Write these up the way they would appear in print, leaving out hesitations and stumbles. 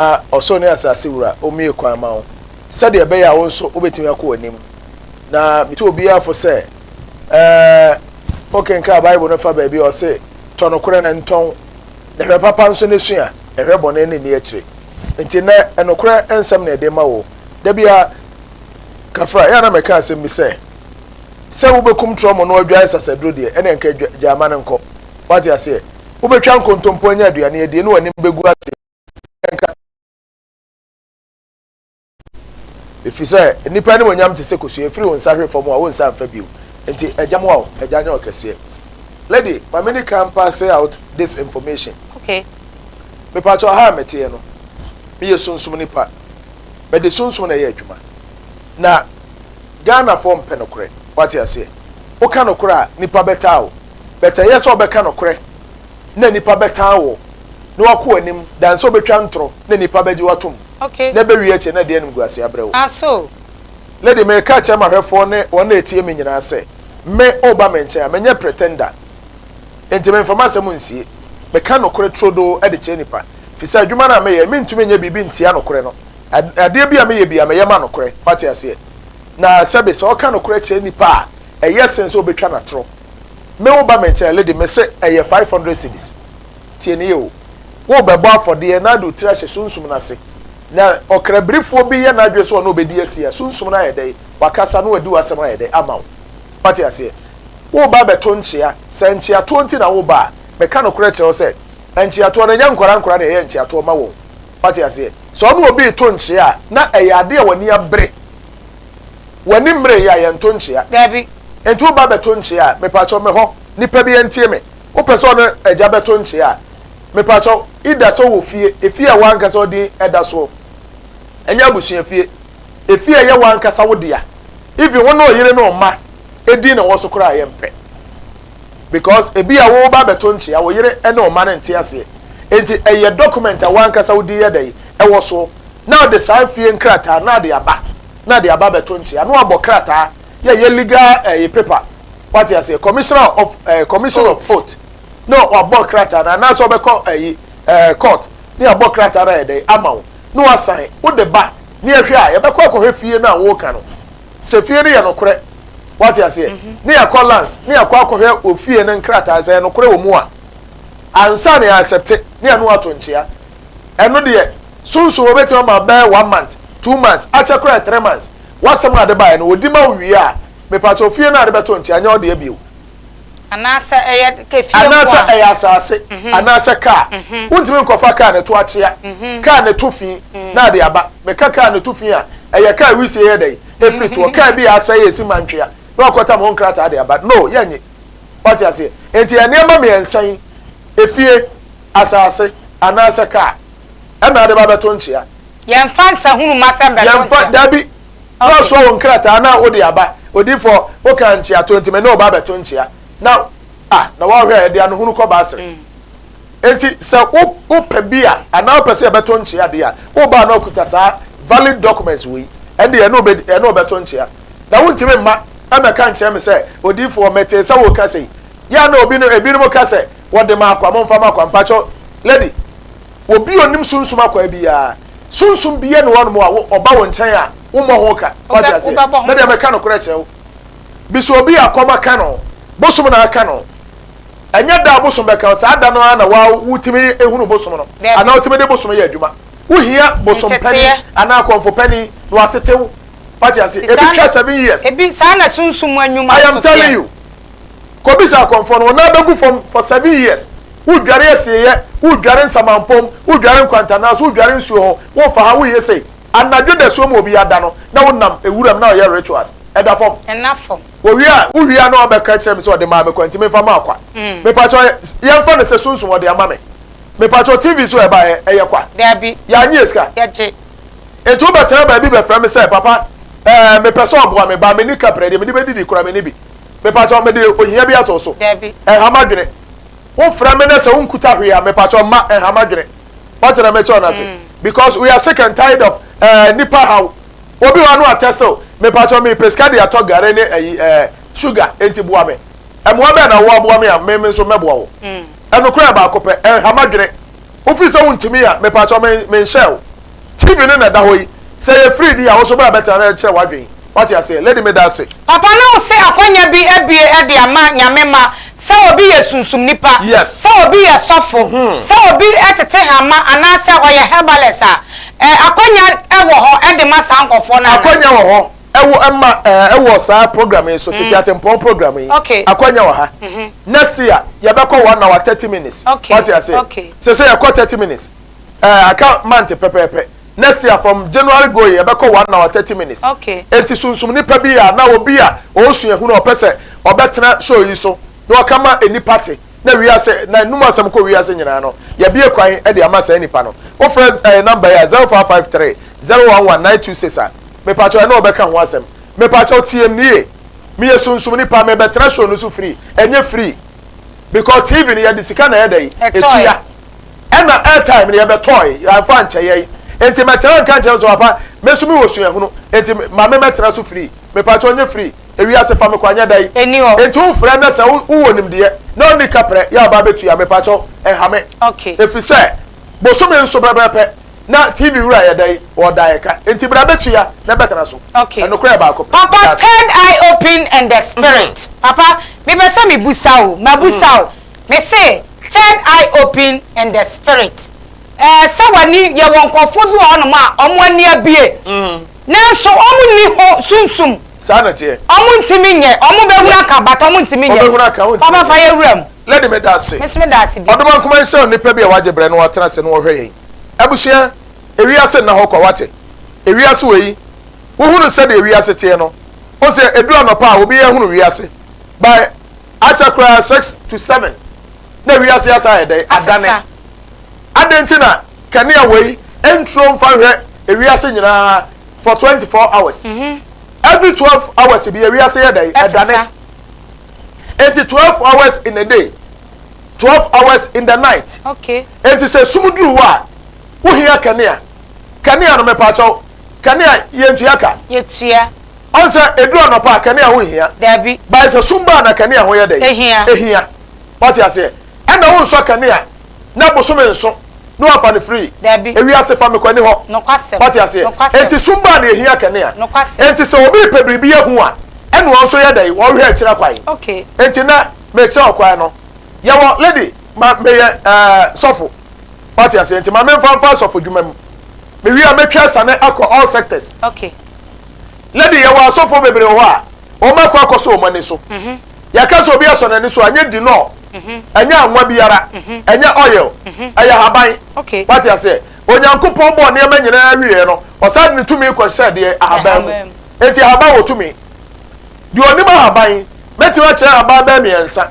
Ɔsoro ne asase Wura ommue kwan mma wo sɛdeɛ ɛbɛyɛ a wo nso wobɛtumi akɔ w'anim. Na metu obiara fo sɛ, ɛɛ, wokenkan Bible no fa baabi a ɔse, tɔ nokorɛ na ntɔn, na hwɛ papa nso ne sua, nhwɛ bɔne ne nni akyire. Nti nnɛ, nokorɛ nsɛm na yɛde ma wo. Da biara, Kafra, ɛyɛ a na meka asɛm bi sɛ, sɛ wobɛkum trɔmo na wadware sasaduro deɛ, ɛnneɛ nka gyaa ma no nkɔ. Wate aseɛ? Wobɛtwa nkontompo anya aduane adie na w'anim bɛgu ase nka. Ɛfiri sɛ nnipa animuonyam te sɛ kosua, ɛfiri wo nsa hwe fam a, wo nsa mfa bio. Enti Agya mmoa wo, Agya nyɛ wo kɛseɛ. Lady, ma me ni kan passe out this information. Okay. Mepakyɛw, ha a meteɛ no, meyɛ sunsum nipa. Mede sunsum na ɛyɛ adwuma. Na Ghanafoɔ mpɛ nokorɛ. Wate aseɛ? Woka nokorɛ a, nipa bɛtaa wo. But ɛyɛ sɛ wobɛka nokorɛ na nnipa bɛtan wo na woakɔ w'anim than sɛ wobɛtwa ntorɔ na nnipa bɛgye wo atom Okay. na ɛbɛwie akyire na ɛde animguaseɛ abrɛ wo. Ah so. Lady, mereka akyerɛ m'ahwɛfoɔ ne wɔn a ɛtie me nyinaa sɛ, me, woba me nkyɛn a, menyɛ pretender. Enti memfa m'asɛm nsie. Meka nokorɛ turodoo de kyerɛ nnipa. Firi sɛ adwuma no a meyɛ no, mentumi nyɛ biribi ntia nokorɛ no. Adeɛ bi a meyɛ biara, meyɛ ma nokorɛ. Woate aseɛ? Na sɛbe, sɛ woka nokorɛ kyerɛ nnipa a, ɛyɛ sen sɛ wobɛtwa no atorɔ. Me wo ba me nkyɛn lady me se ɛyɛ 500 cedis tie nie o wo bɛ bɔ afɔdeɛ na ade wo tiri ahyɛ sunsum no ase na ɔkrabirifoɔ bi yɛ n'adwene sɛ ɔne ɔbɛdi asi a sunsum no ayɛ dɛn wakasa na wadi w'asɛm ayɛ dɛn ama wo wate aseɛ wo ba bɛto nkyea sɛ nkyeatoɔ nti na wo ba a meka nokorɛ kyerɛ wo sɛ nkyeatoɔ no ɛnyɛ nkwadaa nkwadaa na ɛyɛ nkyeatoɔ ma wɔn wate aseɛ sɛ ɔne obi reto nkyea a na ɛyɛ adeɛ a w'ani abere W'ani mmere yɛ a yɛnto nkyea. Dabi. Enti wo ba bɛto nkyea a, mepakyɛw me hɔ, nipa bi ntie me. Wopɛ sɛ ɔne agya bɛto nkyea a, mepakyɛw, either sɛ wowɔ fie, efie a w'ankasa wo din da soɔ, ɛnyɛ abusua fie, efie a ɛyɛ w'ankasa wo dea, even wo ne ɔyere ne ɔmma din na ɛwɔ so koraa a yɛmpɛ. Because ebia wo ba bɛto nkyea, wo yere ne ɔmma no nte aseɛ. Enti ɛyɛ document a w'ankasa wo din yɛ dɛn, ɛwɔ soɔ, na ɔde saa fie nkrataa na ɔde aba. na de aba abɛto nkyea na wabɔ krataa yɛ yɛ legal ɛyi eh, paper wate aseɛ commissioner of eh, commission of oath na wabɔ krataa na anaasɛ ɔbɛkɔ ɛyi eh, court ne yɛabɔ krataa na yɛ dɛ ama wo na wasan wode ba ne yɛhwɛ a yɛbɛkɔ akɔhwɛ fie no a woka no sɛ fie no yɛ nokorɛ wate aseɛ mhm. ne yɛkɔ lands ne yɛkɔ akɔhwɛ ofie no nkrataa sɛ yɛ nokorɛ wɔ mu a ansa na yɛ accept ne yɛno ato nkyea Ɛno deɛ sunsum obetumi ama bɛyɛ one month, 2 months, akyɛ koraa yɛ 3 months. W'asɛm a ade baeɛ no wɔdi ma wo wie a, mepakyɛw fie no a ade bɛto nkyea nyɛ ɔdea bio. Anaasɛ ɛyɛ kɛ fie nko Anaasɛ a. ɛyɛ asaase, anaasɛ kaa. Wontumi nkɔfa kaa ne to akyea, kaa ne to fi na ade aba. Meka kaa ne to fi a, ɛyɛ kaa wisie yɛ dɛn? Efiri toɔ. Kaa bi a asɛe a esi mantwea na wakɔtam ho nkrataa de aba. No, yɛnnye. Wate aseɛ? Enti nneɛma mmiɛnsa yi, efie, asase, anaasɛ kaa, ɛna ade ba bɛto nkyea. Yɛmfa nsa hunu mma sɛ mbɛto Yɛmfa, nkyea. dabi, na Okay. wasoa wo nkrataa na wode aba. Odiyifoɔ, wokaa nkyeato nti me ne wo ba abɛto nkyea. Na, ah, na woahwɛ a, yɛde anohunu kɔ Baasere. Enti sɛ wo, wopɛ bi a, anaa wopɛ sɛ yɛbɛto nkyea deɛ a, woba a na wokuta saa valid documents wei, ɛnde yɛne wo bɛdi, yɛne wo bɛto nkyea. Na wontumi mma mmɛka nkyerɛ me sɛ, Odiyifoɔ, metee sɛ woreka sei. Yɛ a na obi no, ebinom ka sɛ, Wɔde ma akwa, momfa ma akwa. Mpakyɛw, lady, obi a onim sunsum akwaa biara, sunsum biara nni hɔnom a wo, ɔba wo nkyɛn a, wommɔ ho ka. Wate Wobɛ, aseɛ? wobɛbɔ ho Me deɛ ka. meka nokorɛ kyerɛ wo. Bisa obi a kɔm aka no, bosom na aka no. Ɛnyɛ da a bosom bɛka wo, saa da no ara na wa, wotumi hunu bosom no, Dabi. anaa wotumi de bosom yɛ adwuma. Wohia bosom panin Nteteɛ. anaa akɔmfo panin na watete wo. Wate aseɛ? Nti Ebi saa twa na, 7 years. ebi, saa na sunsum nnwuma I am nso telling teɛ. you. Kɔbisa akɔmfoɔ no, wo nan bɛgu fam for 7 years. Wodware asieeɛ, wodware nsamampɔm, wodware nkwantanaa so, wodware nsuo ho, wofa ha, woyɛ sei. Anadwo dasuo mu obi ada no, na wonam ewuram na ɔyɛ rituals. Ɛda fam. Ɛnna fam. Wɔwie a, wowie a na wabɛka kyerɛ me sɛ ɔde maa me kwa nti memfa ma akwa. Mepakyɛw, yɛmfa no sɛ sunsum ɔde ama me. Mepakyɛw, TV so a ɛbaeɛ, ɛyɛ kwa? Dabi. Yɛannye sika? Yɛgye. Enti wobɛtena baabi bɛfrɛ me sɛ, Papa, ɛɛ, mepɛ sɛ ɔboa me ba, menni kaprɛ deɛ mede bɛdidi koraa menni bi. Mepakyɛw, mede ohia bi ato wo so. Dabi. Ɛnha m'adwene. Wofrɛ me na sɛ wonkuta hwee a, mepakyɛw mma ɛnha m'adwene. Woate nea mekyerɛ wo no ase? Because we are sick and tired of eh, nnipa haw. Obi wɔ hɔ a na watɛste wo, mepakyɛw mepɛ sika de atɔ gari ne ayi eh, sugar, enti boa me. Mmoa bɛn na woaboa me a me nso mɛboa wo? Ɛnokorɛ yɛ baako pɛ, ɛnha m'adwene. Wofiri sɛ wontumi a, mepakyɛw me, menhyɛɛ wo. TV no na ɛda hɔ yi. Sɛ ɛyɛ free deɛ a, wo nso bra bɛtena na kyerɛ w'adwene. Wate aseɛ? Lady meda ase. Papa na wo se akwanya bi abue de ama Nyame mma sɛ obi yɛ sunsum nipa, sɛ obi yɛ sɔfo, sɛ obi tete hama anaasɛ ɔyɛ herbalist a, akwanya wɔ hɔ de ma saa nkorɔfoɔ no anaa? Akwanya wɔ hɔ ɛwɔ ɛma ɛwɔ saa program yi so, Tete Atempɔn program yi, akwanya wɔ ha. Next year yɛbɛkɔ 1 hour 30 minutes. Wate aseɛ? Sese yɛkɔ 30 minutes, aka month pɛpɛɛpɛ. Next year from January going, yɛbɛkɔ 1 hour 30 minutes. Eti sunsum nipa bi a na obi a ɔresua ehunu a ɔpɛ sɛ ɔbɛtena show yi so na ɔka ma nipa te na wiase na enum asɛm kɔ wiase nyinaa no, yɛbie kwan de ama saa nipa no. Wofrɛ number yi a, 0553011926 a, mepakyɛw, ɛna ɔbɛka ho asɛm. Mepakyɛw, tie m nie, meyɛ sunsum nipa, mebɛtena show no so free. Ɛnyɛ free because TV no yɛde sika na ɛyɛ dɛ etua, ɛna airtime no yɛbɛtɔe, yɛamfa nkyɛ yɛn. Nti mɛtena nka nkyɛn sɛ papa, me nso mewɔ suahunu, nti maame mɛtena so free. Mepakyɛw, nyɛ free. Ewiase fa me kɔ anyɛ dɛ. Ɛni hɔ. Nti wofrɛ na sɛ wowɔ nimdeɛ na ɔnni kaprɛ yɛ aba bɛtua, mepakyɛw, ɛha me. Ɛfiri sɛ bosome nso pɛpɛpɛ na TV wura yɛ dɛn ɔda yɛ ka, nti bra bɛtua na bɛtena so. Ɛnokorɛ yɛ baako pɛ. Papa, That's it. third eye open and the spirit. Papa, mepɛ sɛ mebusa wo, mabusa wo. Me se third eye open and the spirit. Sɛ w'ani, yɛwɔ nkurɔfoɔ bi wɔ hɔnom a wɔn ani abue. Nanso wɔn nni ho sunsum. Saa na teɛ. Wɔn ntumi nyɛ, wɔn bɛhunu aka but wɔn ntumi nyɛ. Wɔbɛhunu aka, wɔn ntumi Papa, fa nyɛ. yɛ wura mu. Lady, me da ase. Me nso me da ase bi. Ɔdoma nkoma nhyɛ onipa bi a wagye brɛ na watena ase na wɔhwɛ yɛn. Abusua, ewiase nna hɔ kwa, wate. Ewiase wɔ yi, wohunu sɛdeɛ ewiase teɛ no. Wo sɛ eduru anɔpa a, obi ahunu wiase. By akyɛ koraa 6 to 7 na wiase asa ayɛ dɛn adane. Asesa. Adɛn nti na kanea wei nturo mfa nhwɛ ewiase nyinaa for 24 hours? Every 12 hours bi ewiase yɛ dɛn ɛdane. Ɛsesa. Enti 12 hours in a day, 12 hours in the night. Enti sɛ sum duru hɔ a, wohia kanea. Kanea no, mepaakyɛw, kanea yɛntua ka? Yɛtua. Ɔn sɛ eduru anɔpa a, kanea ho nhia. Dabi. Bae sɛ sum baa na kanea ho yɛ dɛn? Ehia. Ehia. Wate aseɛ? Ɛna wonsɔ kanea na bosome nso na wafa no free. Dabi. Ewiase fa mekwani hɔ. Nokwasɛm. Wate aseɛ? Nokwasɛm. Enti sum baa na ehia kanea. Nokwasɛm. Enti sɛ obi pɛ biribi ahu a, ɛna wɔn nso yɛ dɛn wɔhwɛ akyerɛ kwan. Enti na mekyerɛ ɔkwan no, yɛwɔ lady ma meyɛ sɔfo. Wate aseɛ? Nti ma memfa mfa sɔfo dwuma mu. Mewie a, mɛtwa asane akɔ all sectors. Lady, yɛwɔ asɔfoɔ bebree wɔ hɔ a wɔn akɔ akɔsɔ wɔn ani so. Yɛka sɛ obi asɔ n'ani so a, ɛnyɛ dinɔ, ɛnyɛ anwa biara, ɛnyɛ oil, ɛyɛ haban. Wate aseɛ? Onyankopɔn bɔɔ nneɛma nyinaa wieɛ no, ɔsan de ne tumi kɔhyɛ deɛ ahaban mu. Enti ahaban wɔ tumi. Deɛ ɔnim ahaban, mɛtumi akyerɛ ahaban bɛyɛ mmiɛnsa.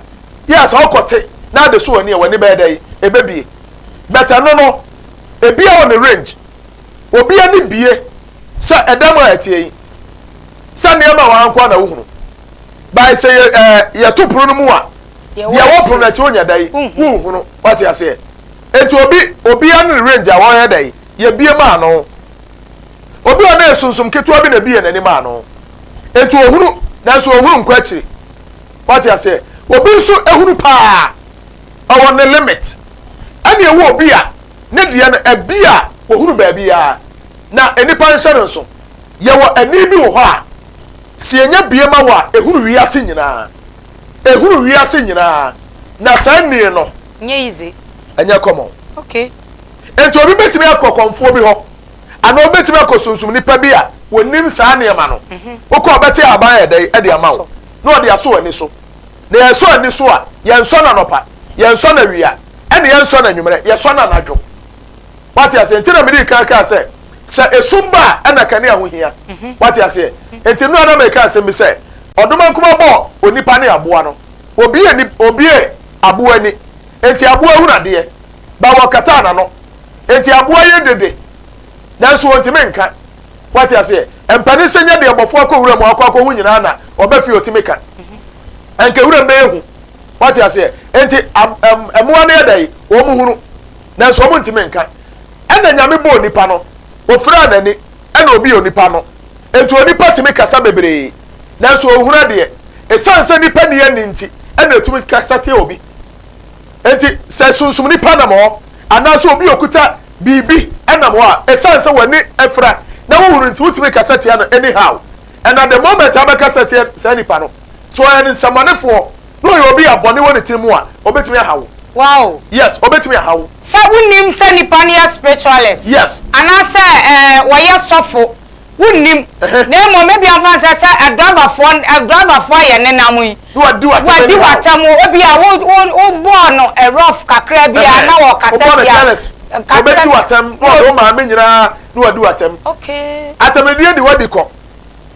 Yɛ a sɛ ɔkɔte na ade so w'ani a, w'ani bɛyɛ dɛ ɛbɛbie. But ɛno no, ebia wɔ ne range. Obi ani bie sɛ ɛdam a ɛteɛ yi, sɛ nneɛma a wɔn nko na wohunu. By sɛ yɛ yɛto pono no mu a, deɛ ɛwɔ pono no akyi wonya da yi, wohunu. Wate aseɛ? Enti obi ani ne range a wɔyɛ dɛ yɛbie maa no. Obi a ɔna esunsum ketewa bi na ebie n'anim ano. Enti ohunu, nanso ohunu nkɔ akyiri. Wate aseɛ? Obi nso ehunu paa, ɔwɔ ne limit. Ɛna ɛwɔ obi a ne deɛ no ɛbi a ohunu baabi a na nipa nhyɛ no nso. Yɛwɔ ani bi wɔ hɔ a si enya bie ma wɔ a, ehunu wiase nyinaa. Ehunu wiase nyinaa na saa ni no Nyɛ easy. Ɛnyɛ common. Nti obi bɛtumi akɔ kɔnfoɔ bi hɔ anaa obi bɛtumi akɔ sunsum nipa bi a wɔnim saa nneɛma no. Wokɔ, ɔbɛte ahaban yɛ dɛn ɛde ama wo na ɔde asɔ w'ani so. Na yɛsɔ ani so a, yɛnsɔ no anɔpa, yɛnsɔ no awia, ɛne yɛnsɔ no anwummerɛ, yɛsɔ no anadwo. Wate aseɛ? Nti na mede kan kaa sɛ esum ba a, ɛna kanea ho hia. Wate aseɛ? Nti nnora na meka asɛm bi sɛ ɔdoma nkuma bɔɔ onipa ne aboa no, obie ni obie aboa ani, nti aboa hunu adeɛ ba, wɔkataa n'ano, nti aboa yɛ dede nanso wɔntumi nka. Wate aseɛ? Mpanin sɛ nyɛ deɛ bɔfoɔ akɔ wura mu akɔhu nyinaa na ɔbɛ fie ɔtumi ka. Ɛnka wura mu bɛyɛ hu. Wate aseɛ? Nti mmoa no yɛ dɛ wɔn mu hunu nanso wɔn ntumi nka. Ɛna Nyame bɔɔ nipa no, ofiraa n'ani, ɛna obi yɛ onipa no. Nti onipa tumi kasa bebree nanso ohunu adeɛ. Ɛsiane sɛ nipa ni ani nti ɛna etumi kasa tia obi. Nti sɛ sunsum nipa nam hɔ anaasɛ obi okuta Biribi nam hɔ a, ɛsiane sɛ w'ani afira na wohunu nti, wotumi kasa tia no anyhow. And at the moment a wobɛkasa tia saa nipa no, sɛ ɔyɛ nsɛmmɔnefoɔ na ɔyɛ obi a bɔne wɔ ne tiri mu a, ɔbɛtumi aha wo. Wow. Yes, ɔbɛtumi aha wo. Sɛ wonim sɛ nipa no yɛ spiritualist. Yes. Anaasɛ ɛɛ wɔyɛ sɔfo. Wonnim. Na mmom ebia mfa no sɛ sɛ adriverfoɔ adriverfoɔ a yɛnenam yi. Na wadi w'atɛm Wadi anyhow. w'atɛm ebia wo wo wobɔɔ no a rough kakra bi a na wɔkasa Wobɔ no tia. careless. Kakra Ɔbɛdi bi. w'atɛm na ɔde wo maame nyinaa na wadi w'atɛm. Okay. Atɛmdie de wadi kɔ.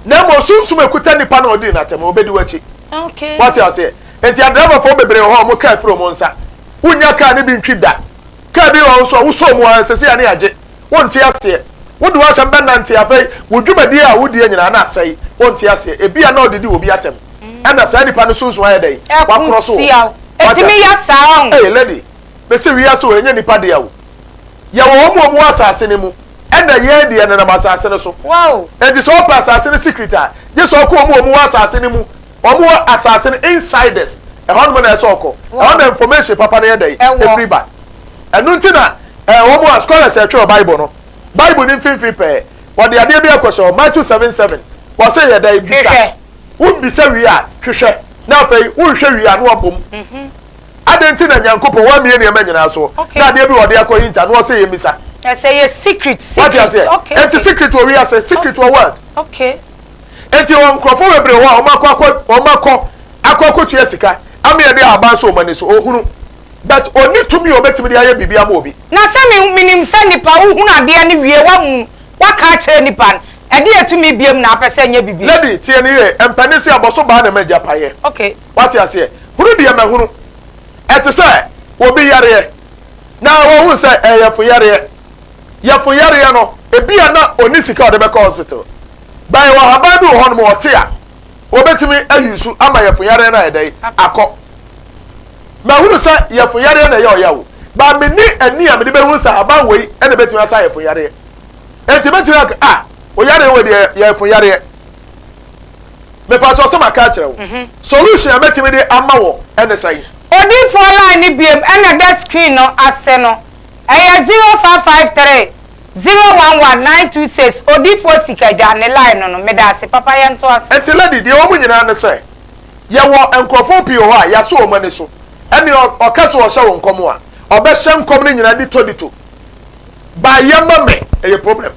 Na mmom sunsum a ɛkuta nipa na ɔdii no atɛm no, ɔbɛdi w'akyi. Okay. Wate aseɛ? Enti adriverfoɔ bebree wɔ hɔ a wɔn kaa firi wɔn nsa. Wonnya kaa no bi ntwi da. Kaa bi wɔ hɔ nso a wosɔ mu ara sɛsei a ne yɛagye. Wonte aseɛ. Wode w'asɛm bɛnante afei wo dwumadie a wodie nyinaa na asɛe. Wonte aseɛ. Ebia na ɔdedi obi atɛm. Ɛna saa nipa no sunsum ayɛ dɛn? Ɛko Wakorɔ so wɔ. tia wo. Wate Ɛtumi aseɛ? yɛ saa ɔho. Ei lady, mese wiase wei ɛnyɛ nipa dea o. Yɛwɔ wɔn a wɔwɔ asase no mu, ɛna yɛn deɛ nenam asase no so. Wow. Enti sɛ ɔpɛ asase no secret a, gye sɛ ɔkɔ wɔn a wɔwɔ asase no mu, wɔn wɔ asase no insiders, ɛhɔnom na ɛsɛ ɔkɔ. Ɛhɔ na information papa no yɛ dɛn? Ɛwɔ. Ɛfiri ba. Ɛno nti na ɛɛ wɔn a scholars a ɛtwerɛ Bible no, Bible no mfimfini pɛɛ, wɔde adeɛ bi akɔhyɛ hɔ, Matthew 7:7, wɔse yɛ dɛn? Bisa. Hwehwɛ. Wobisa wie a, hwehwɛ. Na afei wohwehwɛ wie a, na wabom. Adɛn nti na Nyankopɔn wammue nneɛma nyinaa so, na adeɛ bi wɔ ɔde akɔ hinta, na ɔse yɛmmisa? Ɛsɛ yɛ secret, Wate secret, aseɛ? okay, Enti okay. secret wɔ wiase, secret wɔ world. Okay. Enti wɔ nkurɔfoɔ bebree hɔ a wɔn akɔ akɔ wɔn akɔ akɔ akɔtua sika ama yɛde ahaban so wɔn ani so, ɔhunu. But ɔnni tumi a ɔbɛtumi de ayɛ biribi ama obi. Na sɛ me menim sɛ nipa wohunu adeɛ no wie woahunu woaka akyerɛ nipa no ɛdeɛ tumi biom na apɛ sɛ nyɛ bibi. Lady, tie no yie, mpanin se abɔso baa na ɛma agya paeɛ. Okay. Wate aseɛ? Hunu deɛ mahunu. Ɛte sɛ obi yareɛ, na wahunu sɛ ɛyɛ yafunu yareɛ. Yafunu yareɛ no, ebia na ɔnni sika a ɔde bɛkɔ hospital. But yɛwɔ ahaban bi wɔ hɔnom a ɔte a, wɔbɛtumi ayi nsu ama yafunu yareɛ no ayɛ dɛn? Akɔ. Mahunu sɛ yafunu yareɛ na ɛyɛ ɔya o, but menni ani a mede bɛhunu sɛ ahaban wei na ɛbɛtumi asa yafunu yareɛ. Enti mɛtumi aka, ah, wo yareɛ wei deɛ yɛ yafunu yareɛ. Mepakyɛw sɛ maka akyerɛ wo. Solution a mɛtumi de ama wɔ ɛne sɛn? Odiyifoɔ line no biom ɛna ɛda screen no ase no ɛyɛ 0553 011 926 Odiyifoɔ Sikadwa ne line no no medaase papa yɛntoa so. Nti lady deɛ ɛwɔ mu nyinaa ne sɛ yɛwɔ nkurɔfoɔ pii wɔ hɔ a yɛaso wɔn ani so ɛne ɔka sɛ ɔhyɛ wo nkɔm a ɔbɛhyɛ nkɔm no nyinaa ditɔ ditɔ but yɛma me ɛyɛ problem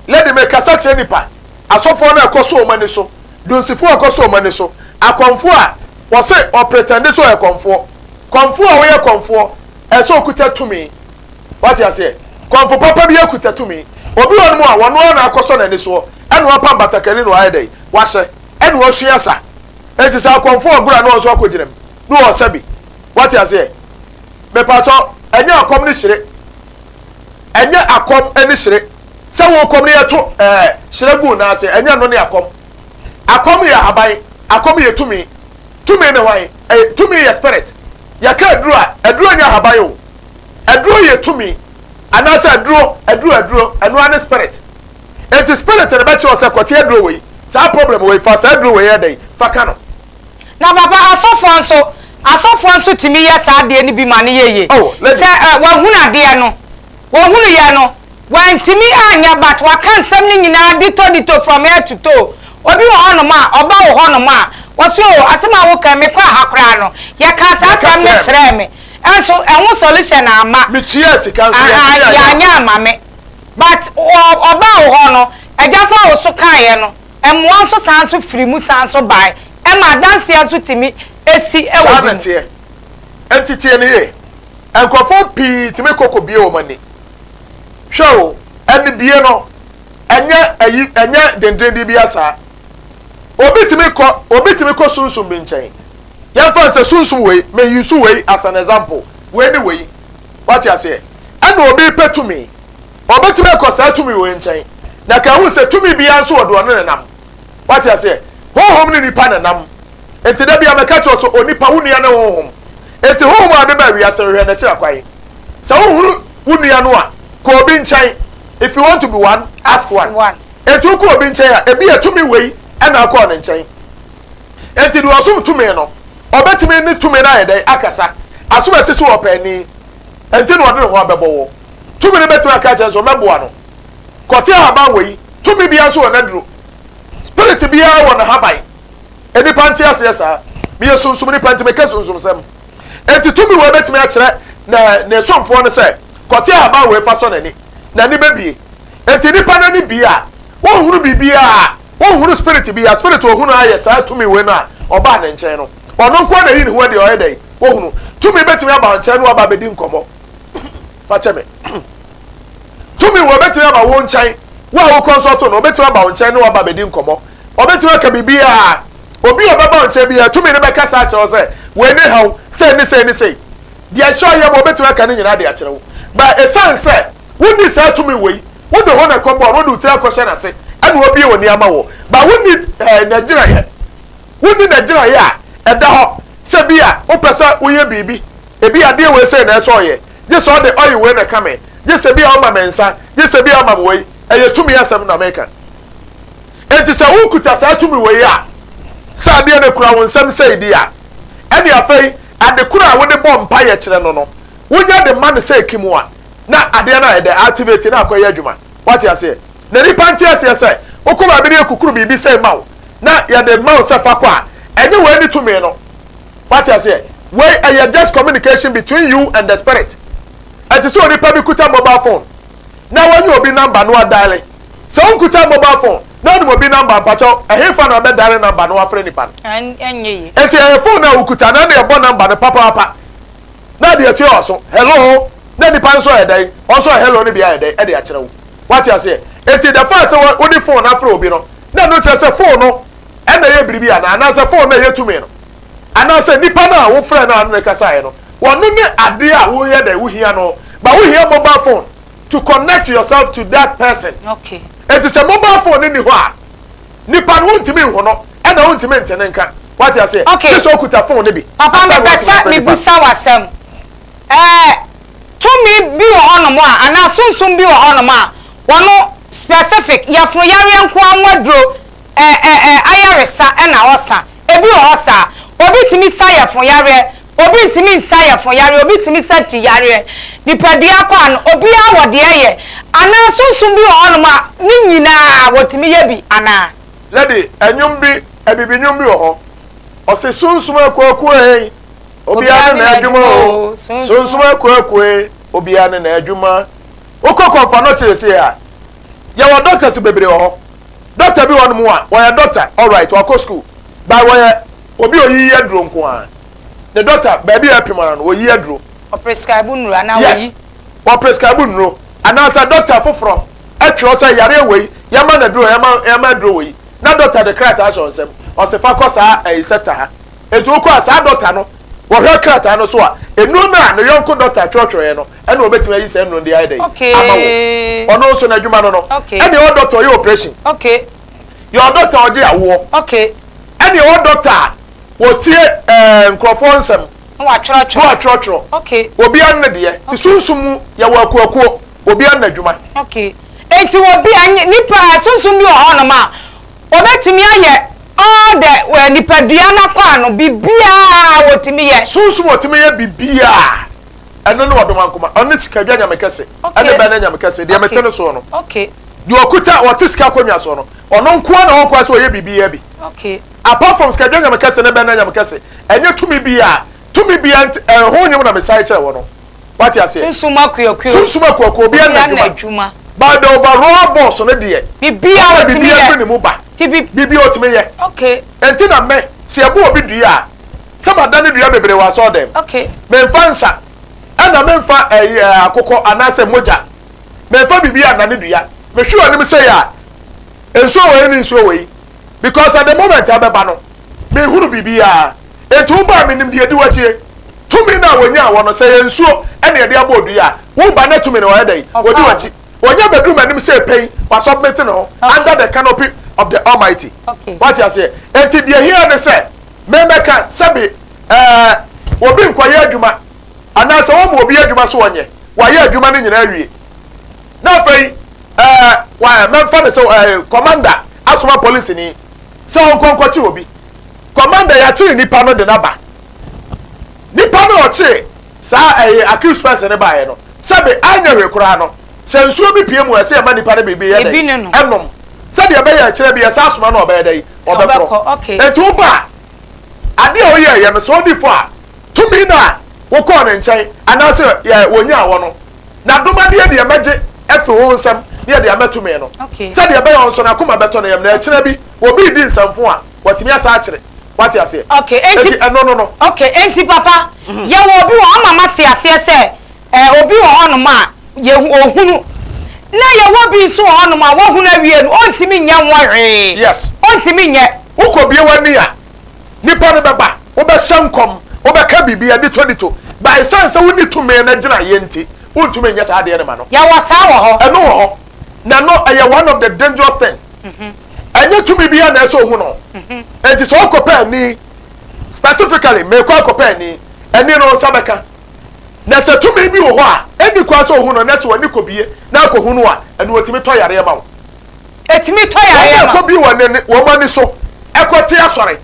lady mekasa kyerɛ nipa Asɔfoɔ no a ɛkɔ so wɔn ani so, dunsifoɔ a ɛkɔ so wɔn ani so, akɔmfoɔ a wɔse ɔpretɛnde sɛ ɔyɛ kɔmfoɔ. Kɔmfoɔ a woyɛ kɔmfoɔ, ɛsɛ sɛ ɔkuta tumi. Wate aseɛ? Kɔmfo papa bi akuta tumi. Obi wɔ nom a, wɔno ara na akɔsɔ n'ani soɔ, ɛna wapam batakari na wayɛ dɛn? Wahyɛ, ɛna wasua sa. Enti sɛ akɔmfoɔ ɔgorɔ a na wɔn nso akɔgyina mu, na wɔresa bi. Wate aseɛ? Mepakyɛw, ɛnyɛ akɔm ne hyire. Ɛnyɛ akɔm ne hyire. Sɛ wo kɔm no yɛto ɛɛ hyerɛ gu nan ase, ɛnyɛ ɛno ne akɔm. Akɔm yɛ ahaban, akɔm yɛ tumi. Tumi ne hwan? Ɛyɛ tumi yɛ spirit. Yɛka aduro a, aduro nyɛ ahaban o. Aduro yɛ tumi. Anaasɛ aduro, aduro, aduro, ɛno ara ne spirit. Enti spirit no bɛkyerɛ wo sɛ kɔte aduro wei, saa problem wei, fa saa aduro wei yɛ dɛn, fa ka no. Na papa asɔfoɔ nso, asɔfoɔ nso tumi yɛ saa adeɛ no bi ma no yɛ yie. Oh, lady. Sɛ ɛ, wahunu adeɛ no, wɔhunuiɛ no, Wantumi anyɛ but waka nsɛm no nyinaa ditɔ ditɔ from head to toe. Obi wɔ hɔnom a ɔba wo hɔnom a ɔse oh asɛm a woka yi mekɔɔ ha koraa no yɛkaa saa Yɛka asɛm no kyerɛɛ me. kyerɛɛ me nso ɛho solution amma. Metuaa sika nso Ahaa yɛantumi anyɛ amma. yɛanyɛ amma me but ɔ ɔbaa wo hɔ no agya faa wo so kaeɛ no mmoa nso san nso firi mu san nso bae ɛma adanseɛ nso tumi si wɔ Saa bi na mu. ɛteɛ. Enti tie no yie. Nkurɔfoɔ pii tumi kɔ kɔbue wɔn ani. Hwɛ o, anibue no, ɛnyɛ ayi, ɛnyɛ dendenden biara saa. Obi tumi kɔ, obi tumi kɔ sunsum bi nkyɛn. Yɛmfa no sɛ sunsum wei, me use wei as an example, wei ne wei. Wate aseɛ? Ɛna obi repɛ tumi. Ɔbɛtumi akɔ saa tumi wei nkyɛn. Na ka ehu sɛ tumi biara nso wɔ deɛ ɔne ne nam. Wate aseɛ? Honhom ne nipa na nam. Enti da biara mɛka kyerɛ wo sɛ onipa, wo nua ne honhom. Enti honhom a ɔde baa wiase no, hwehwɛ n'akyiri akwan. Sɛ wonhunu wo nua no a, kɔ obi nkyɛn. If you want to be one, ask one. Enti wokɔ obi nkyɛn a, ebia tumi wei na akɔɔ ne nkyɛn. Enti deɛ ɔsom tumi no, ɔbɛtumi ne tumi no ayɛ dɛn? Akasa. Asom a ɛsisi wɔ ɔpaani. Enti na ɔde ne ho abɛbɔ wo. Tumi no bɛtumi aka akyerɛ no sɛ ɔmmɛboa no. Kɔte ahaban wei. Tumi biara nso wɔ n'aduro. Spirit biara wɔ n'ahaban. Nnipa nte aseɛ saa. Meyɛ sunsum nipa nti meka sunsumsɛm. Enti tumi wei bɛtumi akyerɛ ne ne somfoɔ no sɛ, kɔte ahaban wei fa sɔ n'ani. N'ani bɛbue. Enti nipa no ani bue a, wonhunu biribiara. Wonhunu spirit biara. Spirit a ɔhunu ara yɛ saa tumi wei no a ɔbaa ne nkyɛn no. Ɔno nko ara na ɛyi ne ho adi a ɔyɛ dɛn? Wohunu. Tumi bɛtumi aba wo nkyɛn na waba abɛdi nkɔmmɔ. Fa kyɛ me. Tumi wei bɛtumi aba wo nkyɛn. Wo a wo consult no, ɔbɛtumi aba wo nkyɛn ne waba abɛdi nkɔmmɔ. Ɔbɛtumi aka biribiara. Obi a ɔbɛba wo nkyɛn biara, tumi no bɛkasa akyerɛ wo sɛ, wei ne haw, sei ne sei ne sei. Deɛ ɛhyɛ ɔyɛ ma ɔbɛtumi aka ne nyinaa de akyerɛ wo. But ɛsiane sɛ wonni saa tumi wei, wode ho na ɛkɔbɔɔ no, wode wo tiri akɔhyɛ n'ase ɛna wabue w'ani ama wo. But wonni eh, n'agyinaeɛ. Wonni n'agyinaeɛ a ɛda hɔ sɛ bi a wopɛ sɛ woyɛ biribi, ebi adeɛ wei sei na ɛsɛ ɔyɛ, gye sɛ ɔde ɔye wei na ɛka me, gye sɛ bi a ɔma me nsa, gye sɛ bi a ɔma me wei. Ɛyɛ tumi asɛm na meka. Enti sɛ wokuta saa tumi wei a, sɛ adeɛ no kura wo nsam sei di a, ɛne afei ade koro a wode bɔ mpaeɛ kyerɛ no no, wonya de ma no sɛ kim a, na adeɛ no ayɛ dɛ, activate na akɔyɛ adwuma. Wate aseɛ? Na nipa nte aseɛ sɛ, wokɔ baabi na yɛkukuru biribi sei ma wo, na yɛde ma wo sɛ fa kɔ a, ɛnyɛ wei ne tumi no. Wate aseɛ? Wei ɛyɛ just communication between you and the spirit. Ɛte sɛ onipa bi kuta mobile phone na wanya obi number na wadiale. Sɛ wonkuta mobile phone na wonim obi number a, mpakyɛw, ɛhefa na wobɛdiale number na wafrɛ nipa no? Ɛnyɛ yie. Enti ɛyɛ phone a wokuta na ɛna ɛbɔ number no papaapa na ɛde atua w'aso, hello, na nipa no nso ayɛ dɛn? Ɔno nso ayɛ hello no bi ayɛ dɛn? Ɛde akyerɛ wo. Wate aseɛ? Enti the fact sɛ wode phone no afrɛ obi no, na ɛno kyerɛ sɛ phone no ɛna ɛyɛ biribi anaa? Anaasɛ phone no ɛyɛ tumi no? Anaasɛ nipa no a wofrɛ no a ne no kasaeɛ no, ɔno ne adeɛ a woyɛ dɛn? Wohia no. But wohia mobile phone to connect yourself to that person. Okay. Enti sɛ mobile phone no nni hɔ a, nipa no wontumi nhu no, ɛna wontumi nte ne nka. Wate aseɛ? Okay. Gye sɛ okuta phone no bi. Papa ansa na mepɛ watumi sɛ afrɛ nipa no. mebusa wo asɛm. Ɛɛ tumi bi wɔ hɔnom a anaa sunsum bi wɔ hɔnom a wɔno specific yafunu yareɛ nko ara ho aduro ɛ ɛ ɛ ayaresa ɛna ɔsa. Ebi wɔ hɔ saa. Obi tumi sa yafunu yareɛ, obi ntumi nsa yafunu yareɛ, obi tumi sa ti yareɛ. Nipadua kɔ ano, obiara wɔ deɛ ɛyɛ. Anaa sunsum bi wɔ hɔnom a ne nyinaa wɔtumi yɛ bi anaa? Lady, ɛnwom bi, abibi nwom bi wɔ hɔ, ɔse sunsum akuakuo ei, obiara ne n'adwuma o, sunsum akuakuo ei, obiara ne n'adwuma. Wokɔ Kɔmfa Nɔkye seesei a, yɛwɔ doctors bebree wɔ hɔ. Doctor bi wɔ hɔnom a, ɔyɛ doctor, alright, wakɔ school, but ɔyɛ obi a oyiyi aduro nko ara. Ne doctor, baabi a ɛpem ara no, oyi aduro. Ɔprescribe nnuro anaa oyi? Yes, ɔprescribe nnuro. Anaasɛ doctor foforɔ twerɛ sɛ yareɛ wei, yɛma no aduro, yɛma, yɛma aduro wei. Na doctor de krataa ahyɛ wo nsam, ɔse fa kɔ saa ɛyi sector ha. Enti wokɔ a, saa doctor no, wɔhwɛ krataa no so a, nnuro no a ne yɔnko doctor twerɛtwerɛeɛ no, ɛna ɔbɛtumi ayi saa nnuro no de ayɛ dɛn? Ama wo. Ɔno nso n'adwuma no no. Ɛna ɛwɔ doctor ɔyɛ operation. Yɛwɔ doctor ɔgye awoɔ. Ɛna ɛwɔ doctor a wɔtie ɛɛ nkurɔfoɔ nsɛm. Na watwerɛtwerɛ. Na watwerɛtwerɛ. Obiara ne deɛ. Te sunsum mu yɛwɔ akuakuo. Obiara ne n'adwuma. Okay. Enti obi nipa sunsum bi wɔ hɔnom a wɔbɛtumi ayɛ all the nipadua no akwaa no biribiara wɔtumi yɛ. Sunsum wɔtumi yɛ biribiara. Ɛno ne ɔdomankoma, ɔno ne sikadwa nyame kɛse, ɛne bɛ ne nyame kɛse, deɛ mete ne soɔ no. Deɛ ɔkuta, ɔte sika akonnwa soɔ no, ɔno nko ara na ɔwɔ kwan sɛ ɔyɛ biribiara bi. Apart from sikadwa nyame kɛse ne bɛ ne nyame kɛse, ɛnyɛ tumi biara, tumi biara nti, ɛho nnwom na mesan kyerɛ wɔ no. Wate aseɛ? Sunsum akuakuo. Sunsum akuakuo, obiara ne n'adwuma. But the overall boss no deɛ, biribiara ɔno na biribiara firi ne mu ba. Biribiara ɔtumi yɛ. Enti na me, sɛ yɛbɔ obi dua a, Sɛ madane dua bebree wɔ asɔɔdɛm. Menfa nsa, ɛna menfa ɛyi ɛɛ akokɔ anaasɛ mogya. Menfa biribi annane dua. Mehwe w'anim sei a, nsuo wei ne nsuo wei. Because at the moment a bɛba no, menhunu biribiara. Enti woba a menim deɛ ɛdi w'akyie. Tumi no a wɔnyaa wɔ no, sɛ ɛyɛ nsuo ɛna yɛde abɔ dua a, woba na tumi no ɔyɛ dɛn? Ɔdi w'akyi. Ɔnya bɛduru m'anim sei pɛn, wasubmit ne ho under the canopy of the Almighty. Wate aseɛ? Enti deɛ ɛhia ne sɛ, Memmɛka, sɛbe, ɛɛ, obi nkɔyɛ adwuma, anaasɛ wɔma obi adwuma sɛ ɔnyɛ, wayɛ adwuma no nyinaa awie, na afei, ɛɛ, wa, mɛmfa no sɛ, ɛɛ, kɔmanda asoma polisini sɛ ɔnkɔ nkɔkye obi. Kɔmanda, yɛakyere nipa no de no aba. Nipa no a ɔkyee saa, ɛɛ, accused person no baeɛ no, Sɛbe anyɛ hwee koraa no, sɛ nsuo bi pue mu a, ɛsɛ yɛma nipa no biribi yɛ dɛn? Ɛnom. Sɛdeɛ ɛbɛyɛ a ɛkyerɛ bi yɛsan asoma no a ɔbɛyɛ dɛn? Ɔbɛkorɔ. Enti woba a, adeɛ a woyɛeɛ no, sɛ ɔdi fɔ a, tumi no a wokɔɔ ne nkyɛn anaasɛ wɔnyaa wɔ no, n'adomadeɛ deɛ mɛgye afiri wo nsam ne yɛde ama tumi no, sɛdeɛ ɛbɛyɛ ɔno nso n'akoma bɛtɔ ne yam, na ɛkyena bi obi redi nsɛmfo a, watumi asan akyere. Wate aseɛ? Okay, enti, Enti ɛno no no. Okay, enti papa, yɛwɔ obi wɔ hɔ ama mate aseɛ sɛ eh, obi wɔ hɔnom a yɛhu, ɔhunu, na yɛwɔ bi nso wɔ hɔnom a wahunu awie no, ɔntumi nyɛ ho hwee. Yes. Ɔntumi nyɛ. Wokɔbue w'ani a, nipa no bɛba, wobɛhyɛ nkɔm, wobɛka biribi aditodito, but ɛsiane sɛ wonni tumi no agyinaeɛ nti, wontumi nyɛ saa adeɛ no ma no. Yɛwɔ saa wɔ hɔ. Ɛno wɔ hɔ. Na ɛno ɛyɛ one of the dangerous thing. Ɛnyɛ tumi biara na ɛsɛ ohu no. Enti sɛ ɔkɔpɛ ani, specifically mekɔ akɔpɛ ani, ani no nsa bɛka. Na sɛ tumi bi wɔ hɔ a, ɛnni kwan sɛ ohu no, na sɛ w'ani kɔbie na akɔhu no a, ɛno ɔtumi tɔ yareɛ ma wo. Ɛtumi tɔ yareɛ ma. Wɔn a ɛkɔbie wɔn ani so ɛkɔte asɔre,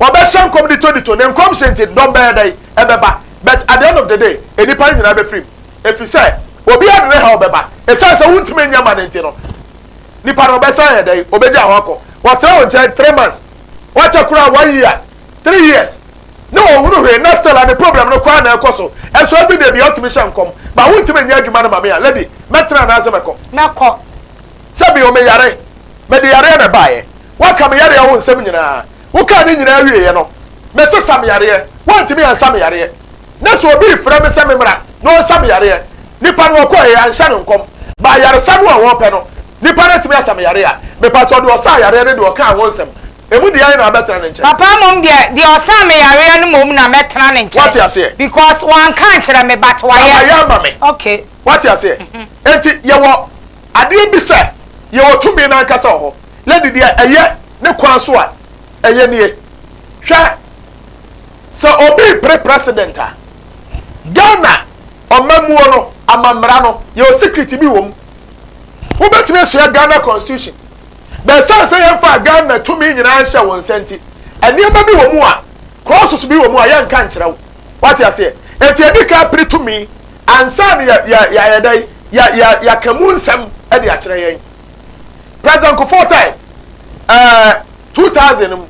wɔbɛhyɛ nkɔm ditodito, ne nkɔmhyɛ nti dɔm bɛyɛ dɛn? Ɛbɛba. But at the end of the day, nnipa no nyinaa bɛfiri mu. Ɛfiri sɛ, obiara de ne haw bɛba. Ɛsiane sɛ wontumi nyɛ ma no nti no, nipa no ɔbɛsan ayɛ dɛn? Ɔbɛgya hɔ akɔ. Wɔtena wo nkyɛn 3 months, wakyɛ koraa one year, 3 years, ne ɔnhunu hwee na still a ne problem no koraa na ɛkɔ so. Ɛnso everyday bia ɔtumi hyɛ nkɔm. Ba wontumi nyɛ adwuma no ma me a, lady, mɛtena anaasɛ mɛkɔ? Mɛkɔ. Sɛ bio meyare, mede yareɛ na ɛbaeɛ. Woaka me yareɛ ho nsɛm nyinaa. Wokaa ne nyinaa wieeɛ no, mesesa me yareɛ. Woantumi ansa me yareɛ. Na sɛ obi refrɛ me sɛ memmra na ɔnsa me yareɛ, nipa no ɔkɔeɛ, yɛanhyɛ no nkɔm. But ayaresa no a wɔrepɛ no, nipa no atumi asa me yareɛ a, mepakyɛw deɛ ɔsaa yareɛ ne deɛ ɔkaa ho nsɛm, ɛmu deɛ ahe na wabɛtena ne nkyɛn? Papa mmom deɛ, deɛ ɔsaa me yareɛ no mmom na mɛtena ne nkyɛn. Woate aseɛ? Because wanka ankyerɛ me but Na wayɛ. wayɛ ama me. Okay. Woate aseɛ? Enti yɛwɔ adeɛ bi sɛ, yɛwɔ tumi no ankasa wɔ hɔ. Lady, deɛ ɛyɛ ne kwan so a ɛyɛ nie. Hwɛ, sɛ obi repere president a, Ghana ɔmammuo no, amammara no, yɛwɔ secret bi wɔ mu. Wobɛtumi asua Ghana constitution, but ɛsiane sɛ yɛmfaa Ghana tumi nyinaa nhyɛ wo nsa nti, nneɛma bi wɔ mu a, clauses bi wɔ mu a yɛnka nkyerɛ wo. Wate aseɛ? Enti yɛdi kan pere tumi ansa na yɛ, yɛ, yɛayɛ dɛn? Yɛ, yɛ, yɛaka mu nsɛm de akyerɛ yɛn. President Kufuor time, eh, 2000 mu,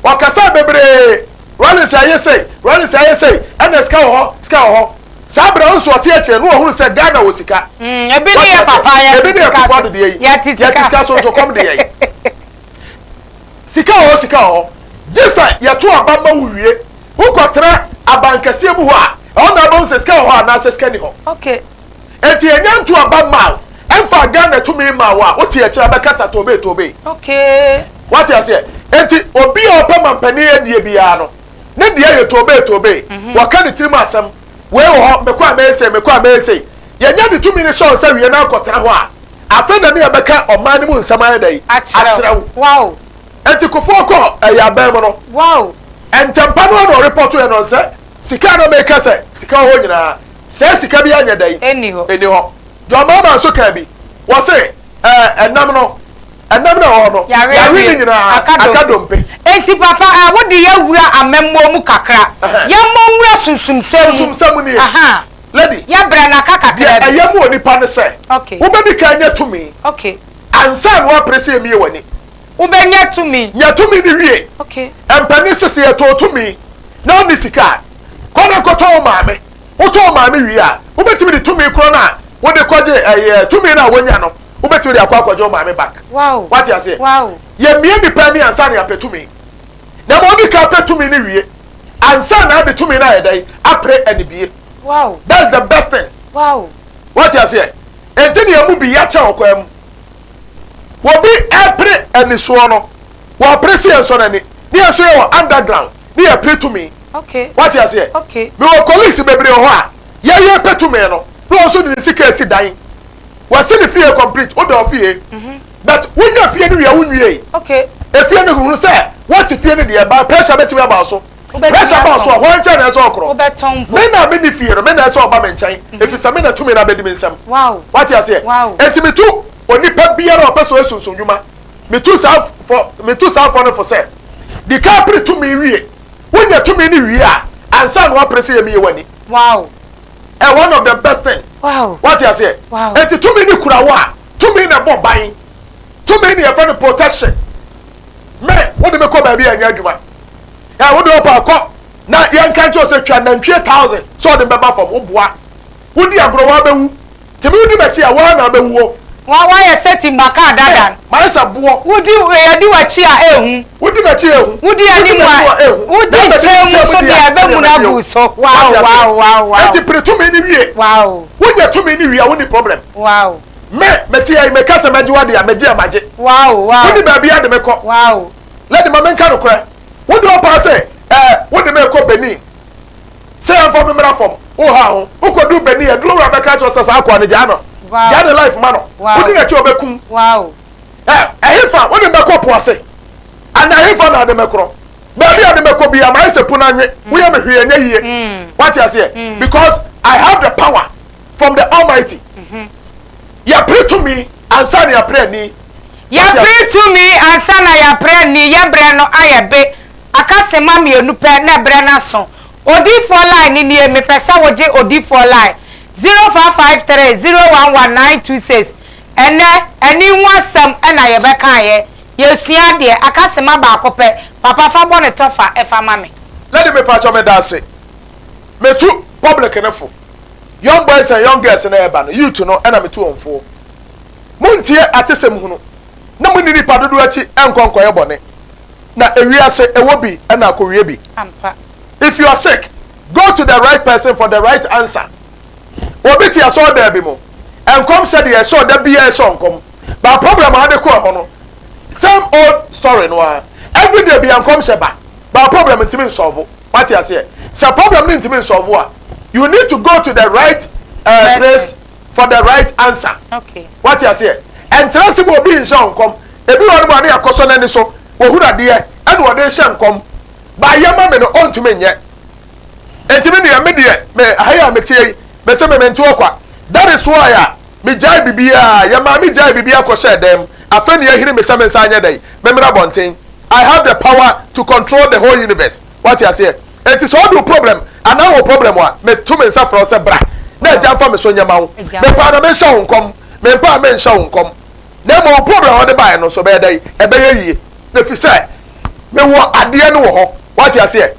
Ɔkasaa bebree, Rawlings ayɛ sei, Rawlings ayɛ sei, ɛna sika wɔ hɔ, sika wɔ hɔ. Saa berɛ no nso ɔte akyire no ɔhunu sɛ Ghana wɔ sika. Mm, ebi ne yɛ papa yɛte Ebi ne yɛ sika Kufuor so. deɛ yi. Yɛte Yɛte sika sika so nso kɔm de yɛn. Sika wɔ hɔ, sika wɔ hɔ. Gye sɛ yɛto aba ma wo wie, wokɔtena abankɛseɛ mu hɔ a, ɛhɔ na wobɛhu sɛ sika wɔ hɔ anaasɛ sika nni hɔ. Okay. Enti yɛnya nto aba mma wo, ɛmfa Ghana tumi mma wo a, wote akyire a bɛkasa toobee toobee. Okay. Wate aseɛ? Enti obi a ɔpɛ mampanin adie biara no, ne deɛ yɛ toobee toobee. Wɔka ne tirim asɛm. Wei wɔ hɔ, mekɔ a mɛyɛ sei, mekɔ a mɛyɛ sei. Yɛnya de tumi no hyɛ wo nsa wie na akɔtena hɔ a, afei na ne yɛbɛka ɔman no mu nsɛm ayɛ dɛn? Akyerɛ wo. Wow. Enti Kufuor kɔɔ ɛyɛ aban mu no, Wow. ntɛmpa no ara na ɔrepɔtoeɛ no sɛ sika a na meka sɛ sika wɔ hɔ nyinaa, Sɛɛ sika bi anyɛ dɛn? Ɛnni hɔ. Ɛnni hɔ. John Mahama nso kaa bi. Wɔse, ɛɛ, ɛnam no, ɛnam no a ɛwɔ hɔ no, Yare yɛawe ne awie. nyinaa, Aka aka dompe. dompe. Enti papa, ɛɛ, wode yɛ wura amammuo mu kakra. Ɛhɛn. Yɛmmɔ nwura sunsumsɛm mu. Sunsumsɛm nie. Ahaa. Lady, Yɛbrɛ no aka kakra deɛ bi. ɛyɛ ma onipa ne sɛ, Okay. wobɛdi kan anya tumi Okay. ansa na woapere sɛ yɛmmue w'ani. Wobɛnya tumi. Nya tumi no wie. Okay. Mpanin se sɛ yɛtɔɔ tumi na wonni sika a, kɔ na kɔtɔ wo maame. Wotɔ wo maame wie a, wobɛtumi de tumi korɔ no a wode kɔgye ɛyɛ tumi no a wonya no, wobɛtumi de akɔ akɔgye wo maame back. Wow. Wate aseɛ? Wow. Yɛmmie nipa ani ansa na yɛapɛ tumi. Na mmom wodi kan pɛ tumi no wie ansa na ade tumi no ayɛ dɛn? Apere anibie. Wow. That's the best thing. Wow. Wate aseɛ? Enti na yɛn mu bi yɛakyɛ ɔkwan mu. Obi repere anisoɔ no, wɔpere sɛ yɛnsɔ n'ani. Ne yɛn nso yɛwɔ underground, ne yɛpere tumi. Okay. Wate aseɛ? Okay. Mewɔ colleagues bebree wɔ hɔ a, yɛyɛ pɛ tumi no, na wɔn nso de ne sika asi dan. Wɔasi ne fie complete, woda ofie. But wonya fie no wie a, wonwiei. Okay. Efie no hunu sɛ woasi fie no deɛ, but pressure bɛtumi aba wo so. Wobɛtumi Pressure ba wo so a, atɔn. hwan nkyɛn na ɛsɛ ɔkorɔ? Wobɛtɔn mpo. Me na menni fie no, me na ɛsɛ ɔba me nkyɛn, ɛfiri sɛ me na tumi no abɛdi me nsam. Wow. Wate aseɛ? Wow. Enti metu onipa biara a ɔpɛ sɛ ɔyɛ sunsum nnwuma, metu saa fɔ, metu saa fɔ no fo sɛ, di kan pere tumi wie. Wonya tumi no wie a, ansa na woapere sɛ yɛmmie w'ani. Wow. Ɛ one of the best thing. Wow. Wate aseɛ? Wow. Enti tumi ne kura wo a, tumi na ɛbɔ ban. Tumi ne yɛfrɛ no protection. Me, wode me kɔ baabi a ɛnyɛ adwuma. Ɛ wode ɔpa kɔ na yɛnka nkyerɛ sɛ twa nantwie 1000 sɛ ɔde bɛba fam, woboa. Wodi agorɔ woabɛwu. Nti me wodi m'akyi a, woa na abɛwu o. Wa wayɛ sɛ timbaka dada. Me, mayɛ sɛ boɔ. Wodi yɛdi w'akyi a ehu. Wodi m'akyi a ehu. Wodi anim a wodi nkyɛn mu nso deɛ ɛbɛmuna agu so. Wow wow wow wow. Enti pere tumi no wie. Wow. Wonya tumi no wie a wonni problem. Wow. Me, mete ha yi, meka sɛ mɛgye w'ade a, megye a magye. Wow wow. Wonni baabi a de me kɔ. Wow. Lady ma menka nokorɛ. Wode ɔpaa sɛ ɛɛ wode me rekɔ Benin. Sɛ yɛmfa me mmra fam, wo ha ho. Wokɔduu Benin, aduro wura bɛka akyerɛ wo sɛ saa akoa no gyaa no. Gyaa ne life ma no. Wodi n'akyi a ɔbɛkum. Ɛ, ɛhefa wode me bɛkɔ po ase? Anaa ɛhefa na wode me korɔ? Baabi a wode me bɛkɔ biara, mayɛ sɛ po no anwe. Woyɛ me hwee ɛnyɛ yie. Woate aseɛ? Because I have the power from the Almighty. Yɛpere tumi ansa na yɛapere ani. Yɛpere tumi ansa na yɛapere ani. Yɛn berɛ no ayɛ be. Aka sema mienu pɛ na ɛberɛ no aso. Odiyifoɔ line no nie, mepɛ sɛ wogye odiyifoɔ line, 0553 011 926. Ɛnnɛ, ani ho asɛm na yɛbɛkaeɛ. Yɛresua adeɛ, aka sema baako pɛ, papa fa bɔ no tɔfa fa ma me. Lady mepakyɛw medaase. Metu public no fo. Young boys and young girls no ɛɛba no, youth no ɛna metu wɔn foɔ. Montie atesɛm hunu na monni nipa dodoɔ akyi ɛnkɔ nkɔyɛ bɔne. Na ewiase ɛwɔ bi ɛna akowie bi. Ampa. If you are sick, go to the right person for the right answer. Obi te asɔɔdan bi mu, nkɔmhyɛ deɛ ɛsɛ ɔda biara ɛsɛ ɔnkɔm. But problem a ɔde kɔɔ hɔ no, same old story no ara. Everyday bia nkɔmhyɛ ba, but problem ntumi nsɔlvo. Wate aseɛ? Sɛ problem no ntumi nsɔlvo a, you need to go to the right uh, place for the right answer. Okay. Wate aseɛ? Ɛntra ase ma obi nhyɛ wo nkɔm. Ebi wɔ hɔ nom a ne yɛakɔsɔ n'ani so, wɔhunu adeɛ ɛna ɔde rehyɛ nkɔm. Ba yɛ ma me no, ɔntumi nyɛ. Enti me deɛ, me deɛ, me ha yi a meteɛ yi, mese me mente hɔ kwa. That is why a megyae biribiara, yɛ maa me gyae biribiara kɔhyɛɛ dan mu. Afei na yɛahiri me sɛ me nsa anyɛ dɛn, memmra abɔnten. I have the power to control the whole universe. Wate aseɛ? Enti sɛ ɔde wo problem anaa wɔ problem a, meto me nsa frɛ wo sɛ bra na agya mfa me so nyɛ ma wo. Mepɛ a na menhyɛ wo nkɔm, mempɛ a menhyɛ wo nkɔm. Na mmom wo problem a wode baeɛ no nso ɛbɛyɛ dɛn? Ɛbɛyɛ yie. Ɛfiri sɛ mewɔ adeɛ no wɔ hɔ. Wate aseɛ?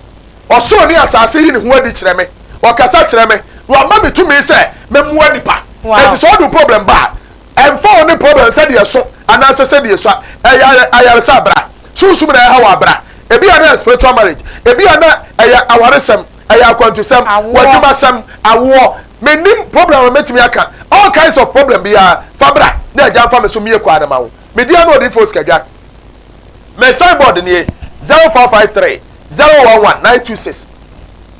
Ɔsoro ne asase yi ne ho adi kyerɛ me. Ɔkasa kyerɛ me na wama me tumi sɛ memmoa nnipa. Enti sɛ ɔde wo problem ba a, Ɛmfa wo ne problem sɛdeɛ ɛso anaasɛ sɛdeɛ esua, ɛyɛ ayaresa bra. Sunsum na ɛha wo a, bra. Ebia na ɛyɛ spiritual marriage, ebia na ɛyɛ awaresɛm, ɛyɛ akwantusɛm, w'adwumasɛm, awoɔ. Mennim problem a mɛtumi aka. All kinds of problem biara, fa bra na Agya mfa me so mmue kwan no ma wo. Me din ano Odiyifoɔ Sikadwa. Me signboard nie, 0453 011 926.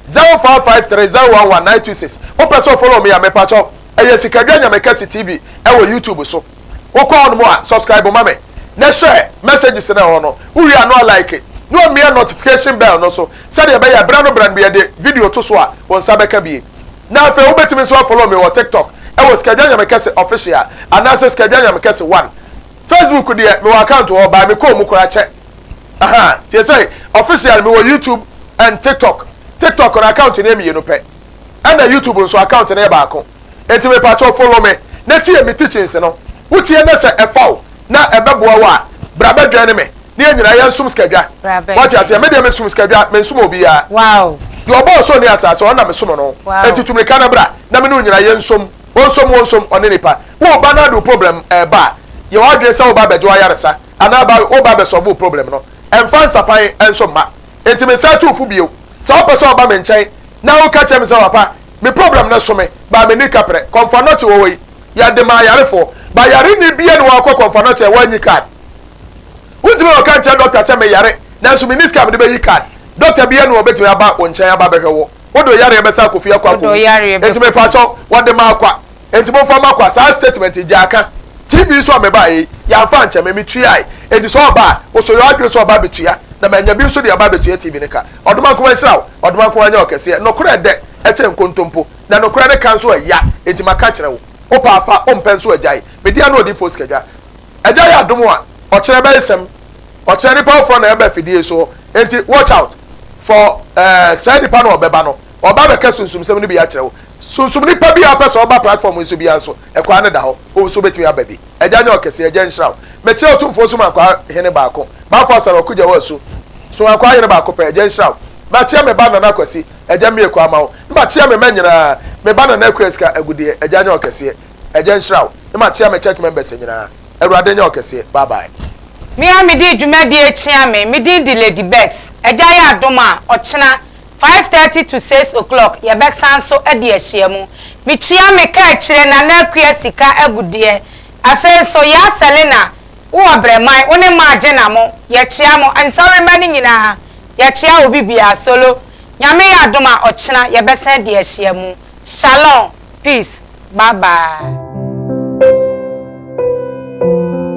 0453 011 926. Wopɛ sɛ o follow me a, mepakyɛw. Ɛyɛ Sikadwa Nyame Kɛse TV ɛwɔ YouTube so. Wokɔ hɔ nom a, subscribe ma me na share messages no ɛwɔ hɔ no. Wowie a na wa like na wamia notification bell no so sɛdeɛ ɛbɛyɛ a berɛ ano berɛ no yɛde video to so a wo nsa bɛka bie. Na afei wobɛtumi nso afollow me wɔ TikTok ɛwɔ Sikadwa Nyame Kɛse Official anaasɛ Sikadwa Nyame Kɛse One. Facebook deɛ mewɔ account wɔ hɔ but mekɔɔ mu koraa kyɛ. Ahaa, tie sɛ official mewɔ YouTube and TikTok. TikTok no account no yɛ mmienu pɛ. Ɛna YouTube nso account no yɛ baako. Enti mepakyɛw follow me na tie me teachings no. Wotie na sɛ ɛfa wo na ɛbɛboa wo a, bra bɛ join me na yɛn nyinaa yɛnsom sikadwa. Wate aseɛ? Me deɛ mesom sikadwa, mensom obiara. Deɛ ɔbɔɔ ɔsoro ne asase, ɔno na mesom no. Enti tu mirika na bra na me ne wo nyinaa yɛnsom. Wonsom wonsom, ɔne nipa. Wo ba na ade wo problem ɛɛba a, yɛ w'adwene sɛ woba abɛgye w'ayaresa anaa ba woba abɛsɔlve wo problem no. Ɛmfa nsapan nso mma. Enti mesan tu wo fo bio. Sɛ wopɛ sɛ ɔba me nkyɛn na woka kyerɛ me sɛ papa me problem no so me but menni kaprɛ, Kɔmfo Anɔkye wɔ hɔ yi yɛde ma ayarefoɔ but yareni bia ni hɔ a ɔkɔ Kɔmfo Anɔkye a wanyi card. Wontumi nkɔka nkyerɛ doctor sɛ meyare nanso menni sika a mede bɛyi card. Doctor bia ni hɔ a ɔbɛtumi aba wo nkyɛn aba abɛhwɛ wo. Wode wo yareɛ bɛsan akɔ fie akɔ akɔwu. Enti mepakyɛw wɔde ma akwa. Enti momfa mma kwa. Saa statement yi, gyaa ka. TV yi so a mebaeɛ yi, yɛamfa ankyɛ me, metuae. Enti sɛ ɔba a, wo so yɛ w'adwene sɛ ɔba abɛtua, na manya bi nso de aba abɛtua TV no ka. Ɔdomankoma nhyira wo, Ɔdomankoma nyɛ wo kɛseɛ. Nokorɛ dɛ kyɛn nkontompo, na nokorɛ no ka nso ɛya, enti maka akyerɛ wo. Wopɛ a fa, wompɛ nso a gyae. Me dea ne Odiyifoɔ Sikadwa. Agya yɛ adom a, ɔkyena ɛbɛyɛ sɛm. Ɔkyena nipa foforɔ na ɛba afidie yi so, enti watch out for eh, saa nipa no a ɔbɛba no. Ɔba abɛka sunsumsɛm no bi akyerɛ wo. Sunsum nipa bi a ɔpɛ sɛ ɔba platform yi so biara nso, ɛkwan no da hɔ. Wo nso wobɛtumi aba bi. Agya nyɛ ɔkɛseɛ, Agya nhyira wo. Mekyea Otumfoɔ Sumankwaa hene baako, Bafo Asare Ɔkogya wɔ Asu. Sumankwaa hene baako pɛ, Agya nhyira wo. Makyea me ba Nana Kwasi, Agya mmue kwan ma wo. Ne makyea me mma nyinaa, me ba Nana Akua Sika Agudeɛ, Agya nyɛ ɔkɛseɛ, Agya nhyira wo. Ne makyea me church members nyinaa. Awurade nyɛ ɔkɛseɛ. Bye bye. Me a medi dwumadie kyea me, me din de Lady Bex. Agya yɛ adom a, ɔkyena 5:30 to 6 o'clock yɛbɛsan nso adi ahyiamu. Mekyia me kaakyire Nana Akua Sika Agudeɛ. Afei nso Yaa Selina wowɔ Brɛman, wo ne Maa Gyena mo, yɛkyea mo. Nsɔremma no nyinaa, yɛkyea obi biara. Solo, Nyame yɛ adom a ɔkyena yɛbɛsan adi ahyiamu. Shalom, peace, bye bye.